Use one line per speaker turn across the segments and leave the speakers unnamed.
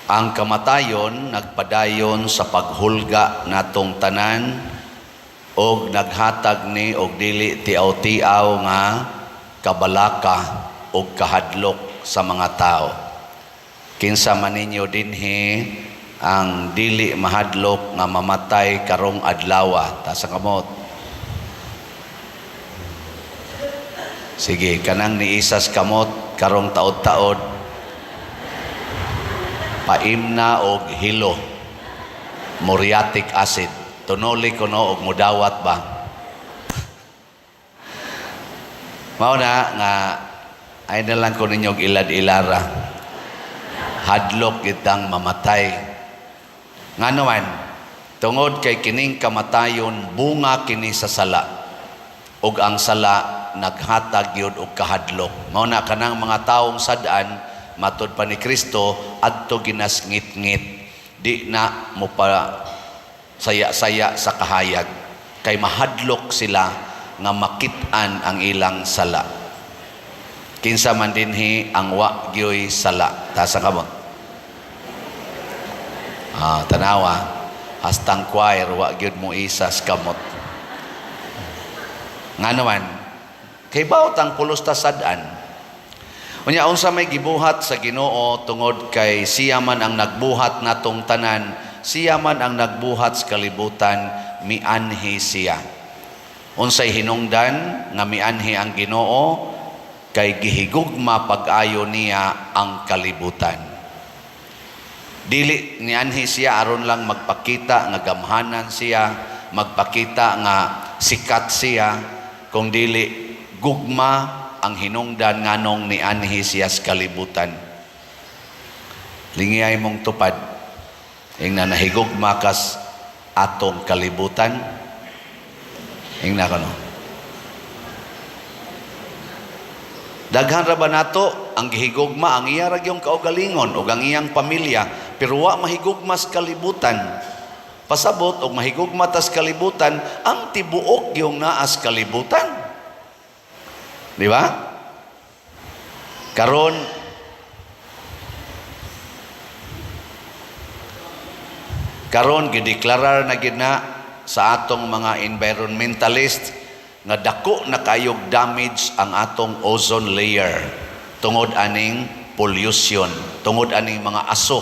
Ang kamatayon nagpadayon sa paghulga natong tanan og naghatag ni og dili tiaw-tiaw nga kabalaka og kahadlok sa mga tao. Kinsa man ninyo dinhi ang dili mahadlok nga mamatay karong adlawa? Taas ang kamot. Sige, kanang niisas kamot karong taod-taod, paimna og hilo, muriatic acid, tunuli kuno og mudawat ba. Mao na nga ay na lang ko ninyo og ilad-ilara. Hadlok kitang mamatay. Ngano man, tungod kay kining kamatayon bunga kini sa sala, ug ang sala naghatag gyud og kahadlok. Mao na kanang mga taong sad-an, matud pa ni Kristo, adto ginasngit-ngit, di na mo pa saya-saya sa kahayag, kay mahadlok sila nga makit-an ang ilang sala. Kinsa man dinhi ang wa gyoy sala? Taas ang kamot. Tanawa, hastang choir wa gyud mo isas kamot. Ngano man, kay bawt ang pulos ta sad-an. Unya, unsa may gibuhat sa Ginoo? Tungod kay siya man ang nagbuhat natong tanan, siya man ang nagbuhat sa kalibutan, mianhi siya. Unsay hinungdan nga mianhi ang Ginoo? Kay gihigugma pag-ayo niya ang kalibutan. Dili nianhi siya aron lang magpakita nga gamhanan siya, magpakita nga sikat siya, kung dili gugma ang hinungdan nganong nianhi siya sa kalibutan. Lingiyay mong tupad, ingna nahigugma kas atong kalibutan. Ingna kano. Daghan ra ba nato ang gihigugma ang iya ra gyung kaugalingon ug ang iyang pamilya, pero wa mahigugma sa kalibutan. Pasabot og mahigugma tas kalibutan, ang tibuok yung naas kalibutan. Di ba? Karon karon gideklarar na gid na sa atong mga environmentalist nga dako na kayog damage ang atong ozone layer tungod aning pollution, tungod aning mga aso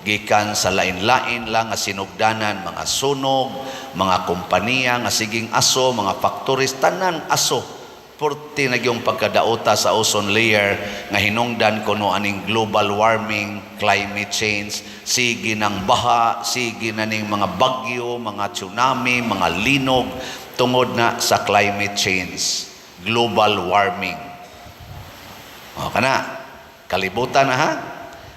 gikan sa lain-lain lang nga sinugdanan, mga sunog, mga kompanya nga siging aso, mga factories, tanan aso. Purti na gyung pagkadaota sa ozone layer nga hinungdan kuno aning global warming, climate change, sige ng baha, sige na ning mga bagyo, mga tsunami, mga linog, tungod na sa climate change, global warming. O kana, kalibutan na ha.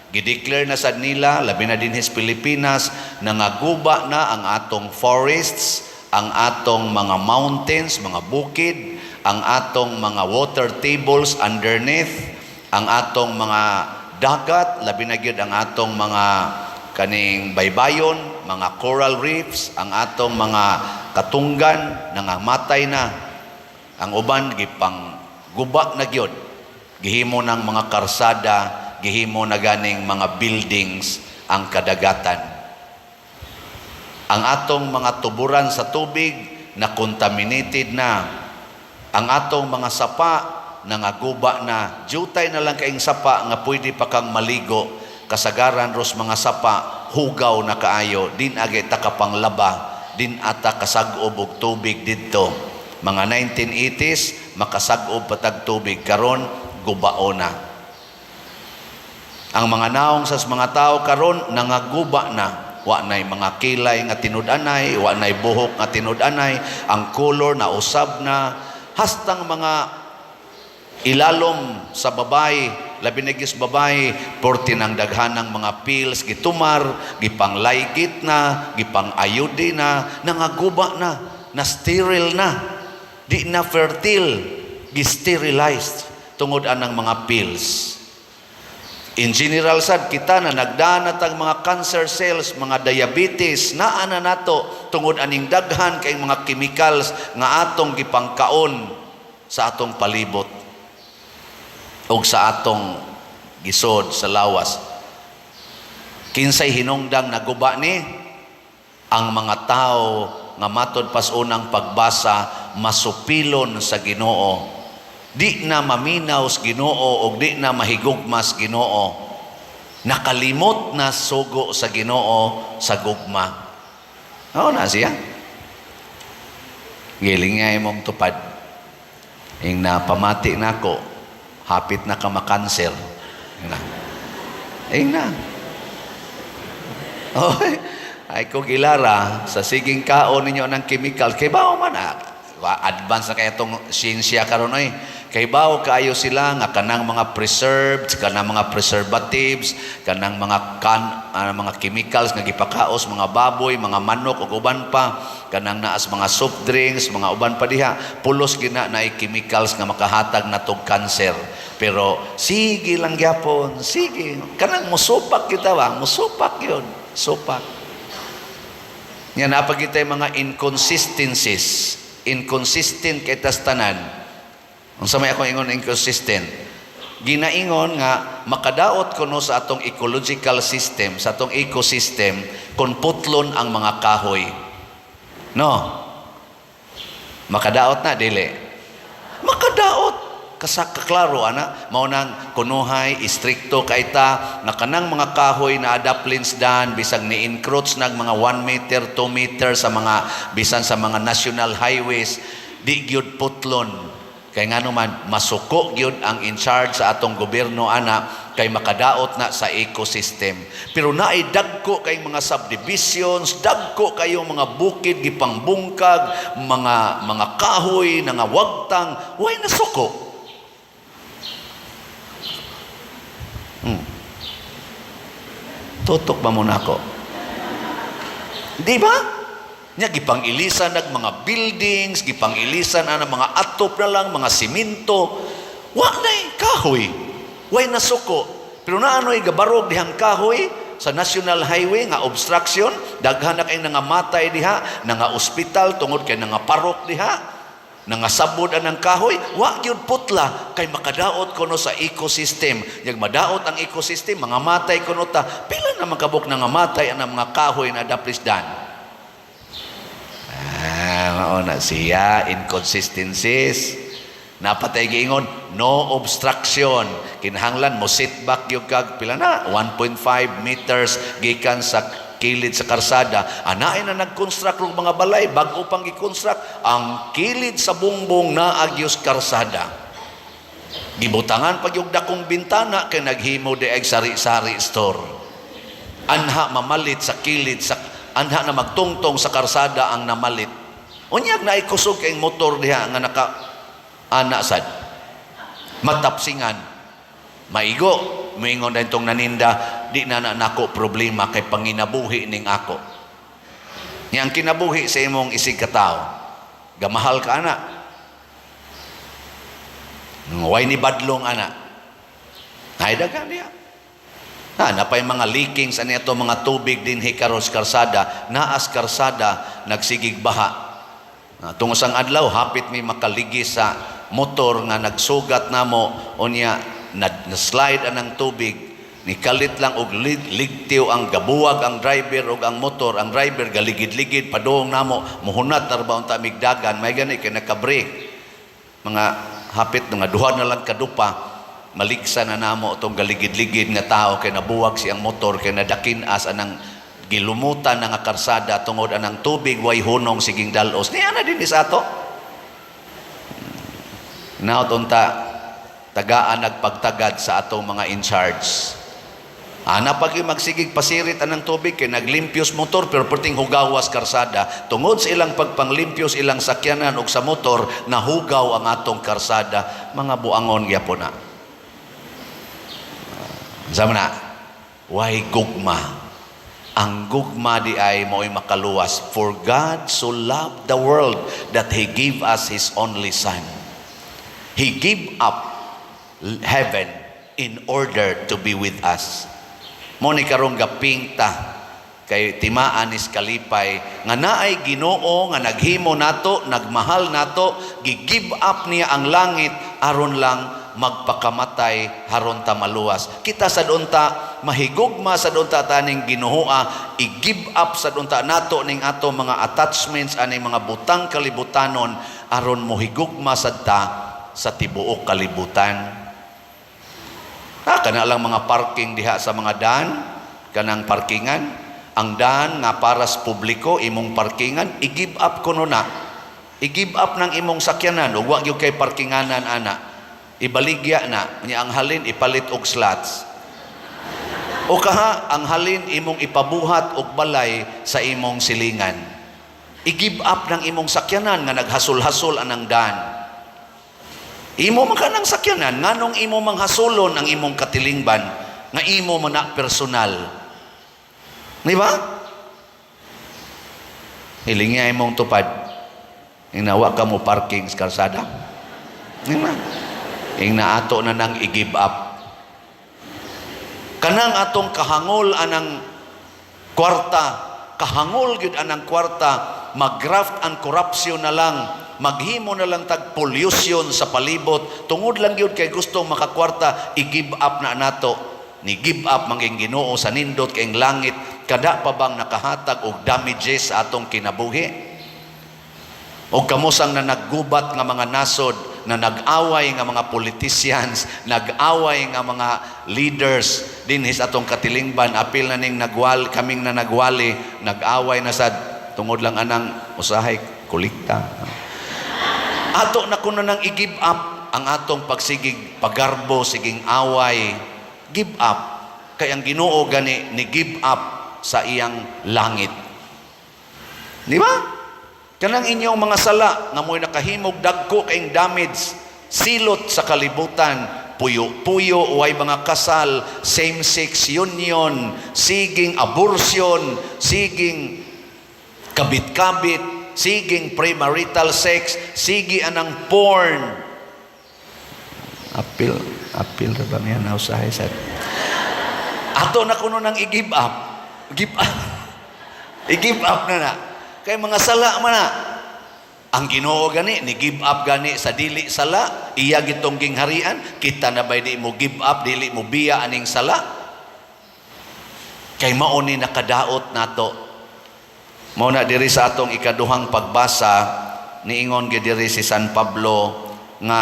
Gideclare na sad nila, labi na dinhi sa Pilipinas, nangaguba na ang atong forests, ang atong mga mountains, mga bukid, ang atong mga water tables underneath, ang atong mga dagat, labi na gyud ang atong mga kaning baybayon, mga coral reefs, ang atong mga katunggan, nangamatay na. Ang uban gipang guba na gyud. Gihimo ng mga karsada, gihimo na ganing mga buildings ang kadagatan. Ang atong mga tuburan sa tubig na contaminated na. Ang atong mga sapa nangaguba na. Jutay na lang kaing sapa nga pwede pa kang maligo. Kasagaran ros mga sapa hugaw na kaayo, din agay ta ka panglaba, din ata kasag-ob og tubig didto. Mga 1980s makasag-ob patag tubig, karon gubao na. Ang mga naong sa mga tao karon nangaguba na. Wa nay mga kilay nga tinud-anay, wa nay buhok nga tinud-anay, ang color na usab na, hastang mga ilalom sa babae, labi na gyud sa babae, porti ng daghanang mga pills, gitumar, gipanglaygit na, gipang-ayudi na, nangaguba na, na sterile na, di na fertile, gisterilized tungod anang mga pills. In general sad, kita na nagdana tag mga cancer cells, mga diabetes, naa na nato tungod aning daghan kay mga chemicals nga atong gipangkaon sa atong palibot og sa atong gisod sa lawas. Kinsay hinungdang naguba ni? Ang mga tao nga matod pas unang pagbasa masupilon sa Ginoo. Di na maminaw sa Ginoo og di na mahigugma sa Ginoo. Nakalimot na sugo sa Ginoo sa gugma. Oo na siya. Giling nga imong tupad. Ing napamati nako, hapit na ka makanser. Ing na. Ing na. Oh, ay ko gilara sa siging kaon ninyo ng chemical kay bao man ah. Advance na kaya itong siyensya karon oy. Kay bao kaayo sila nga kanang mga preserved, kanang mga preservatives, kanang mga mga chemicals nga gipakaos mga baboy, mga manok ug uban pa, kanang naas mga soft drinks, mga uban pa diha, pulos gina na chemicals nga makahatag natog cancer. Pero sige lang gyapon, sige. Kanang musupak kita ba? Musupak yun. Supak. Nga napagita yung mga inconsistencies. Inconsistent kay tas tanan. Unsa may akong ingon inconsistent? Ginaingon nga makadaot kuno sa atong ecological system, sa atong ecosystem, kung putlon ang mga kahoy. No? Makadaot na dili? Makadaot. Kasakaklaro ana, mao nang kunuhay istrikto kay ta nga kanang mga kahoy na adaplins dan bisag ni encroach nag mga 1 meter, 2 meter sa mga bisan sa mga national highways, di gyud putlon. Kay ngano man, masuko gyud ang in charge sa atong gobyerno ana kay makadaot na sa ecosystem. Pero naay dagko kay mga subdivisions, dagko kayo mga bukid gipangbungkag, mga kahoy nga wagtang, way nasuko. Tutok ba mo nako? Di ba? Nya gipang-ilisan nag mga buildings, gipang-ilisan ana mga atop na lang, mga simento. Wa nay kahoy. Way nasuko. Pero naanoy gabarog dihang kahoy sa national highway nga obstruction, daghan na kay nangamatay diha, nanga ospital tungod kay nangaparok diha, nangasabod anang kahoy, wa gyud putla kay makadaot kuno sa ecosystem. Yag madaot ang ecosystem, mga matay kuno ta. Pila na makabok nangamatay ang mga kahoy na daplisdan. Ah, mao na siya, inconsistencies. Napatay giingon, no obstruction. Kinahanglan mo sit back yung kag pila na 1.5 meters gikan sa kilid sa karsada. Anaay na nag-construct og mga balay, bag-o pang gi-construct ang kilid sa bungbong na agyos karsada. Gibutangan pag yung dakong bintana kay naghimo di ay sari-sari store. Anha mamalit sa kilid sa anha na magtungtong sa karsada ang namalit. Unyag na kusog kay motor diha nga naka ana sad. Matapsingan. Maigo, moingon na itong naninda, di na na nako problema kay panginabuhi ning ako. Yang kinabuhi sa imong isig katao, gamahal ka ana. Way ni badlong ana. Ay dagan diha. Na, napay mga leakings ani ato mga tubig din karon sa karsada, naas karsada nagsigig baha. Na, tungod sang adlaw hapit mi makaligi sa motor nga nagsugat namo, unya na, na slide anang tubig, nikalit lang og ligtiw ang gabuwag ang driver og ang motor. Ang driver galigid-ligid padung namo, muhunat na ba unta migdagan, may gani kay naka-brake. Mga hapit nga duha na lang kadupa maligsa na namo itong galigid-ligid nga tao kay nabuwag siyang motor kay nadakin-as anang gilumutan na nga karsada tungod anang tubig way hunong siging dalos niya na din sa ato. Now unta tagaan nagpagtagad sa atong mga in charge. Ana pag magsigig pasirit anang tubig kay naglimpyos motor pero perting hugawas karsada tungod sa ilang pagpanglimpyos ilang sakyanan og sa motor, nahugaw ang atong karsada. Mga buangon gyapon na. Sama na, why gugma? Ang gugma di ay mo'y makaluwas. For God so loved the world that He gave us His only Son. He gave up heaven in order to be with us. Mo ni karong gaping ta kay timaan is kalipay nga naay Ginoo nga naghimo nato, nagmahal nato, gi-give up niya ang langit aron lang magpakamatay haron ta maluwas. Kita sad unta. Mahigugma sa unta ta ning Ginoo, i-give up sa unta nato ning ato mga attachments aning mga butang kalibutanon aron mohigugma sad ta sa tibuok kalibutan. Ah, kana lang mga parking diha sa mga daan, kanang parkingan, ang daan nga para sa publiko, imong parkingan, i-give up kuno na. I-give up ng imong sakyanan ug wa gyud kay parkinganan ana. Ibaligya na, nya ang halin ipalit og slots. O kaha ang halin imong ipabuhat og balay sa imong silingan. I-give up ng imong sakyanan nga naghasol-hasol anang daan. Imo man kanang sakyanan, nganong imo manghasolon ang imong katilingban nga imo man na personal? Di ba? Hilingi imong tupad. Ingna wa ka mo parking sa kalsada. Di ba? Ingna ato na nang i-give up. Kanang atong kahangol anang kwarta, kahangol gyud anang kwarta, mag-graft and corruption na lang, maghimo na lang tag pollution sa palibot, tungod lang gyud kay gustong makakwarta, i-give up na nato. Ni give up manging Ginoo sa nindot kay langit, kada pa bang nakahatag og damages sa atong kinabuhi? O kamusang na naggubat nga mga nasod, na nag-away nga mga politicians, nag-away nga mga leaders dinhi sa atong katilingban, apil na ning nagwal kaming na nagwali, nag-away na sad tungod lang anang usahay kolekta. Ato na kuno nang i-give up ang atong pagsigig pagarbo, siging away, give up. Kay ang Ginoo gani ni give up sa iyang langit. Di ba? Kanang inyong mga sala nga mo'y nakahimog dagko kayong damage, silot sa kalibutan, puyo-puyo, way mga kasal, same-sex union, siging abortion, siging kabit-kabit, siging premarital sex, sige anang porn. Apil, apil ra ba niya na usahay sa ato na kuno nang i-give up. Give up. I-give up na na. Kay mga sala man na. Ang Ginoo gani ni give up gani sa dili sala, iya gitong gingharian, kita na bay di mo give up, dili mo biya aning sala? Kay mao ni nakadaot nato. Mao na diri sa atong ikaduhang pagbasa, niingon gyud diri si San Pablo nga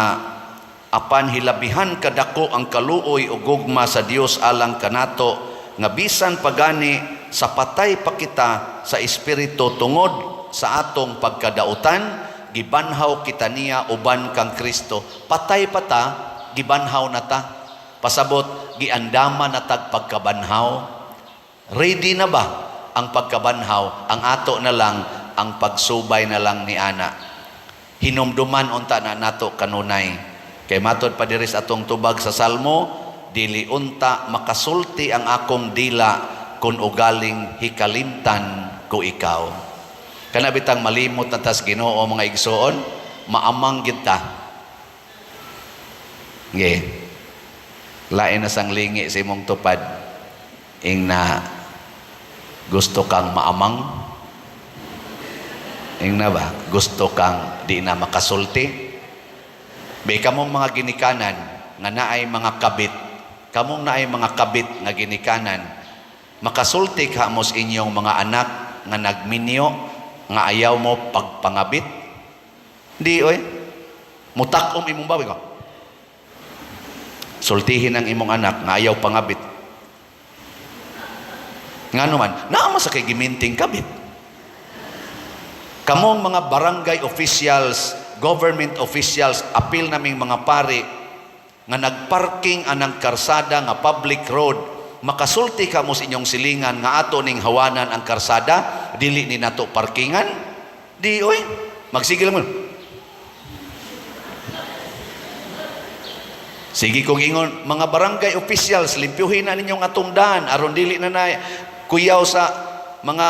apan hilabihan kadako ang kaluoy ug gugma sa Dios alang kanato, nga bisan pagani sa patay pa kita sa espiritu tungod sa atong pagkadautan, gibanhaw kita niya uban kang Kristo. Patay pa ta, gibanhaw na ta. Pasabot, giandama na tag pagkabanhaw. Ready na ba ang pagkabanhaw? Ang ato na lang, ang pagsubay na lang ni ana. Hinumduman unta na nato kanunay. Kay matod pa diri sa atong tubag sa Salmo, "Dili unta makasulti ang akong dila kung ugaling hikalimtan ko ikaw." Kana bitang malimot na tas Ginoo, mga igsoon, maamang gid ta. Nge. Lain na sang lingi sa imong tupad. Ing na gusto kang maamang. Ing na ba? Gusto kang di na makasulti. Bay kamong mga ginikanan nga naay mga kabit. Kamong naay mga kabit nga ginikanan. Makasulti ka mo sa inyong mga anak nga nagminyo nga ayaw mo pagpangabit? Di oy. Mutakom imong bawi ko. Sultihin ang imong anak nga ayaw pangabit. Nga naman, naa man sa kay giminting kabit. Kamong mga barangay officials, government officials, apil naming mga pari, nga nagparking anang karsada nga public road, makasulti ka mo sa inyong silingan nga ato ning hawanan ang karsada, dili ni nato parkingan? Di oy, magsigil mo. Sige kong ingon, mga barangay officials, limpyuhin na ninyong atong daan aron dili na na kuyaw sa mga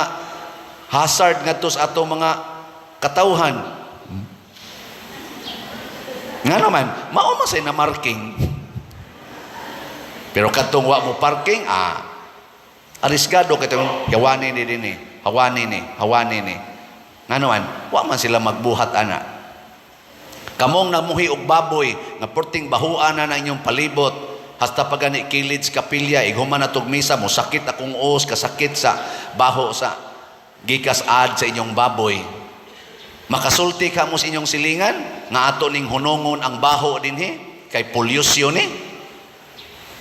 hazard ngadto sa atong mga katawhan. Nga naman, mao man say na marking. Pero kadtong wa mo parking, arisgado kay tong hawani ni dinhi, hawani ni, hawani ni. Nga naman, wa man sila magbuhat ana. Kamong namuhi og baboy nga perting bahuan na na inyong palibot, Hasta pa gani kilid sa kapilya, ighuman na tog misa, mo sakit akong os, kasakit sa baho sa gikas ad sa inyong baboy. Makasulti ka mo sa inyong silingan nga ato ning hunongon ang baho dinhi kay pollution ni.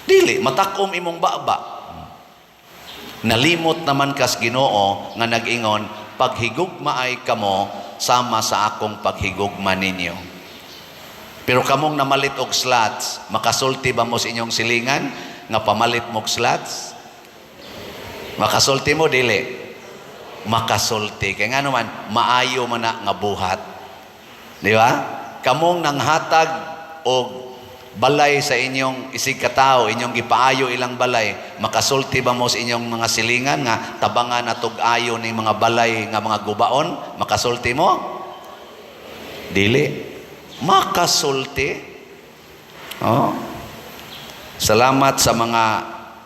Dili matakom imong baba. Nalimot naman kas Ginoo nga nag-ingon, "Paghigugmaay kamo sama sa akong paghigugma ninyo." Pero kamong namalit og slots, makasulti ba mo sa inyong silingan nga pamalit mo og slots? Makasulti mo, dili? Makasulti. Kay nga naman, maayo man na nga buhat. Di ba? Kamong nanghatag og balay sa inyong isig katao, inyong gipaayo ilang balay, makasulti ba mo sa inyong mga silingan nga tabangan natog ayo ni mga balay nga mga gubaon? Makasulti mo? Dili. Makasulti. Oh. Salamat sa mga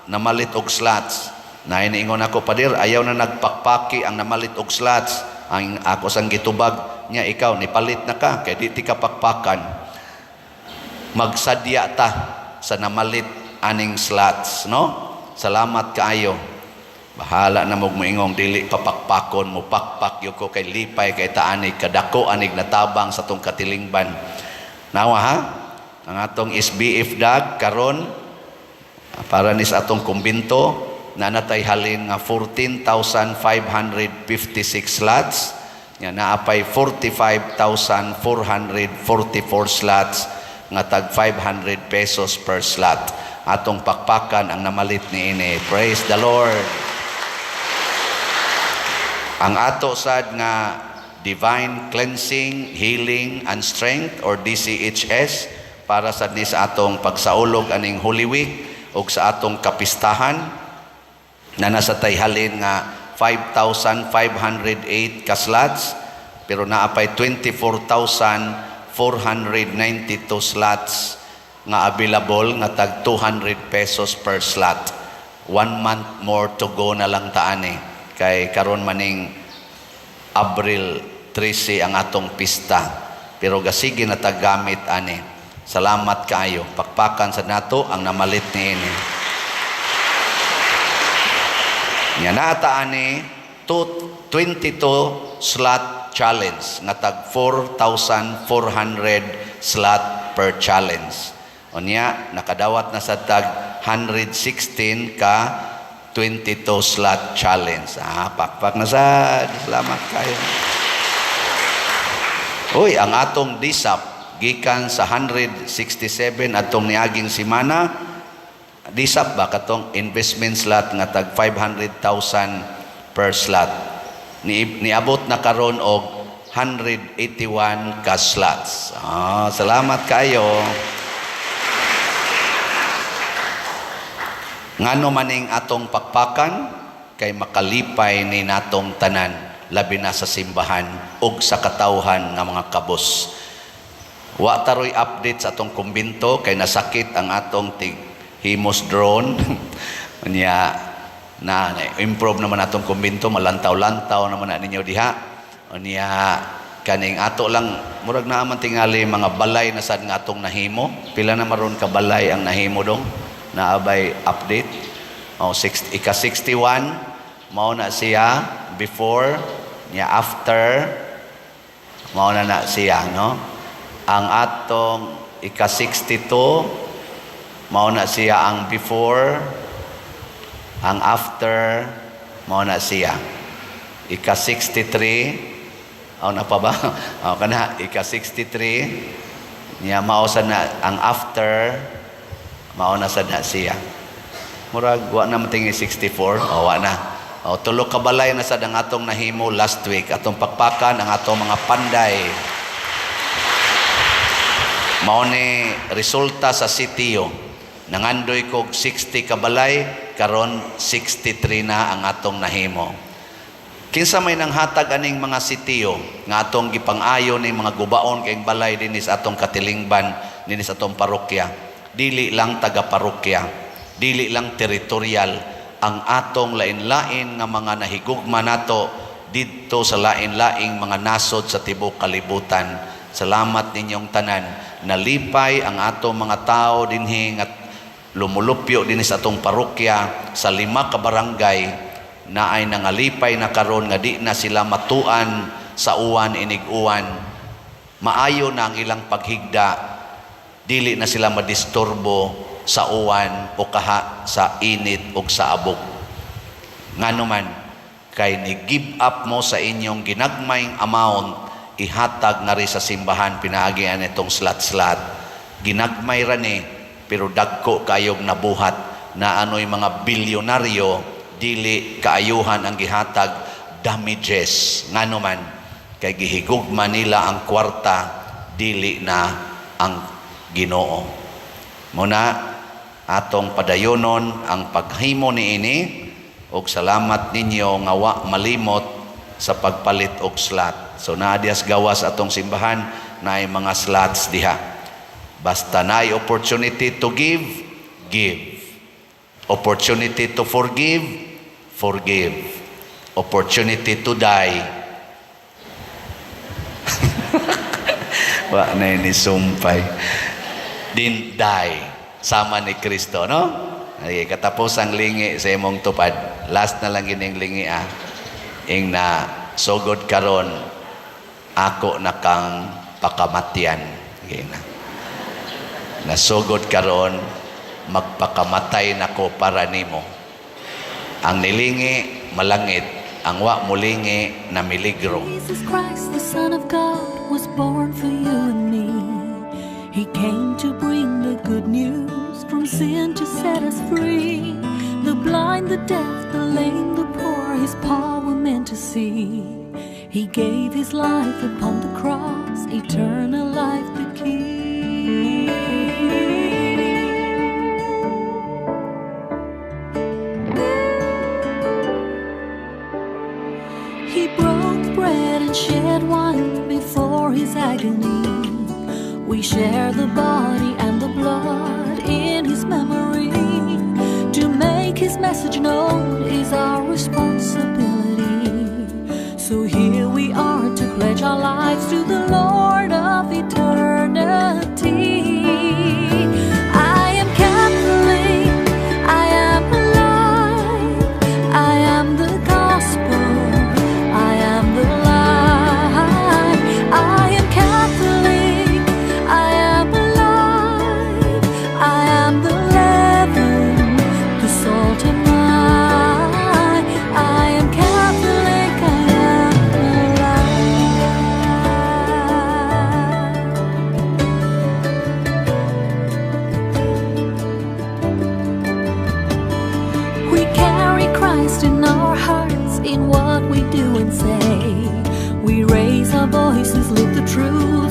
namalit og slots. Nainiingon ako, "Pader, ayaw na nagpakpaki ang namalit og slots." Ang ako sang gitubag niya, "Ikaw, nipalit na ka, kay di ti ka pakpakan." Magsadya ta sa namalit aning slots, no? Salamat kaayo. Bahala na mo moingong dili papakpakon mo, pakpak gyud ko kay lipay kay taani kadako anig natabang sa tong katilingban. Nawa ha? Ang atong SBF dag karon para ni sa atong kumbinto na natay halin nga 14,556 slots nga naapay 45,444 slots nga tag 500 pesos per slot. Atong pakpakan ang namalit ni ini. Praise the Lord. Ang ato sad nga Divine Cleansing, Healing and Strength or DCHS para sad ni sa atong pagsaulog aning Holy Week ug sa atong kapistahan na nasa tayhalin nga 5,508 ka slots, pero naapay 24,492 slots nga available nga tag 200 pesos per slot. One month more to go na lang taani kay karon maning Abril 13 ang atong pista. Pero gasige na taggamit ani. Salamat kaayo. Pakpakan sa nato ang namalit ni ini. Nya naata ani 22 slot challenge nga tag 4,400 slot per challenge. Unya nakadawat na sa tag 116 ka 22 slot challenge. Ah, pakpak na sad. Salamat kayo. Uy, ang atong DSAP gikan sa 167 atong niaging semana. DSAP ba, katong investment slot nga tag 500,000 per slot. Ni niabot na karon og 181 ka slots. Ah, salamat kayo. Ngano maning atong pakpakan? Kay makalipay ni natong tanan, labi na sa simbahan ug sa katawhan nga mga kabus. Wa taroy update sa atong kumbinto kay nasakit ang atong tig himos drone. Unya na improve naman atong kumbinto, malantaw-lantaw naman na ninyo diha. Unya kaning ato lang murag naa man tingali mga balay na sad nga atong nahimo. Pila na maron ka balay ang nahimo dong? Naabay update? Oh, six, ika 61 mao na siya before niya, after mao na na siya, no? Ang atong ika 62 mao na siya ang before, ang after mao na siya. Ika 63, oh, na pa ba? Oh, kana ika 63 niya mao sa na ang after, mao na sad na siya. Murag wa na matingi 64, o wa na. O tulo ka balay na sad ang atong nahimo last week. Atong pakpakan ang atong mga panday. Mao ni resulta sa sitio. Nangandoy kog 60 ka balay, karon 63 na ang atong nahimo. Kinsa may nanghatag aning mga sitio nga atong gipang-ayo ning mga gubaon kay balay dinhi sa atong katilingban, dinhi sa atong parokya? Dili lang taga parokya, dili lang territorial, ang atong lain-lain nga mga nahigugma nato didto sa lain-laing mga nasod sa tibuok kalibutan. Salamat ninyong tanan. Nalipay ang atong mga tao dinhi nga Lumulupyo din sa atong parokya sa lima ka barangay na ay nangalipay na karon nga di na sila matuan sa uwan inig-uwan. Maayo na ang ilang paghigda, dili na sila madisturbo sa uwan o kaha sa init o sa abog. Ngano man, kay ni give up mo sa inyong ginagmayng amount, ihatag na rin sa simbahan pinaagian itong slot-slot. Ginagmay ra ni, pero dagko kayog nabuhat na ano'y mga bilyonaryo, dili kaayuhan ang gihatag, damages. Ngano man, kay gihigugma nila ang kwarta, dili na ang Ginoo. Muna atong padayonon ang paghimo niini og salamat ninyo nga wa malimot sa pagpalit og slot. So naa diha sa gawas atong simbahan, naay mga slots diha. Basta naay opportunity to give, give. Opportunity to forgive, forgive. Opportunity to die. Wa na ni sumpay. Din die. Sama ni Kristo, no? Ay, katapos ang lingi sa imong tupad. Last na lang gining lingi ah. Ing na sugod karon, ako na kang pakamatyan. Okay na. Nasugod karon, magpakamatay nako para nimo. Ang nilingi malangit, ang wa mulingi na miligro.
Jesus Christ, the Son of God, was born for you and me. He came to bring the good news, from sin to set us free. The blind, the deaf, the lame, the poor, his power meant to see. He gave his life upon the cross, eternal life the key. He broke bread and shed wine before his agony. We share the body and the blood in his memory. To make his message known is our responsibility. So here we are to pledge our lives to the Lord of eternity. I am Catholic, I am alive, I am the gospel, I am the light. I am Catholic, I am alive, I am the leaven, the salt am I. I am Catholic, I am alive. We carry Christ in our hearts, in what we do and say. We raise our voices, live the truth.